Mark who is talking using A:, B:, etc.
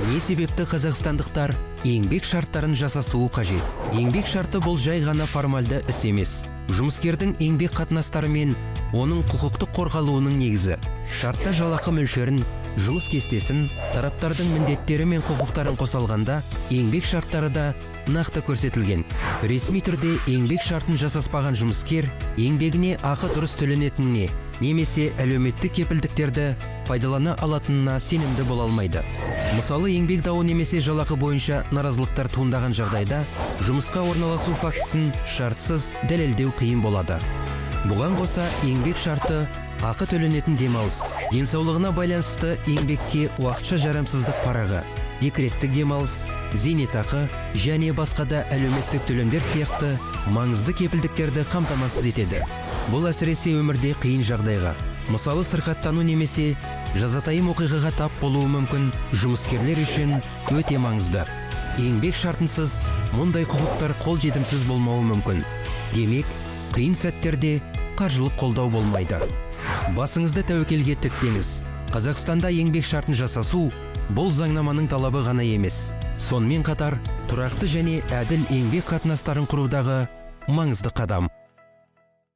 A: Не себепті қазақстандықтар еңбек шарттарын жасасуы қажет? Еңбек шарты — бұл жай ғана формальды іс емес, жұмыскердің еңбек қатынастары мен оның құқықтық қорғалуының негізі. Шартта жалақы мөлшерін, жұмыс кестесін, тараптардың міндеттері мен құқықтарын қоса алғанда, еңбек шарттары да нақты көрсетілген. Ресми түрде еңбек шартын жасаспаған жұмыскер еңбегіне ақы дұрыс төленетініне немесе әлеуметтік кепілдіктерді пайдалана алатынына сенімді бола алмайды. Мысалы, еңбек дауы немесе жалақы бойынша наразылықтар туындаған жағдайда жұмысқа орналасу фактісін шартсыз дәлелдеу қиын болады. Бұған қоса, еңбек шарты ақы төленетін демалыс, денсаулығына байланысты еңбекке уақытша жарамсыздық парағы, декреттік демалыс, зейнетақы және басқа да әлеуметтік төлемдер сияқты маңызды кепілдіктерді қамтамасыз етеді. Бұл әсіресе өмірде қиын жағдайға, мысалы, сырқаттану немесе жазатайым оқиғаға тап болуы мүмкін жұмыскерлер үшін өте маңызды. Еңбек шартынсыз мұндай құқықтар қол жетімсіз болмауы мүмкін. Демек, қиын сәттерде қаржылық қолдау болмайды. Басыңызды тәуекелге тікпеңіз. Қазақстанда еңбек шартын жасасу — бұл заңнаманың талабы ғана емес, сонымен қатар тұрақты және әділ еңбек қатынастарын құрудағы маңызды қадам.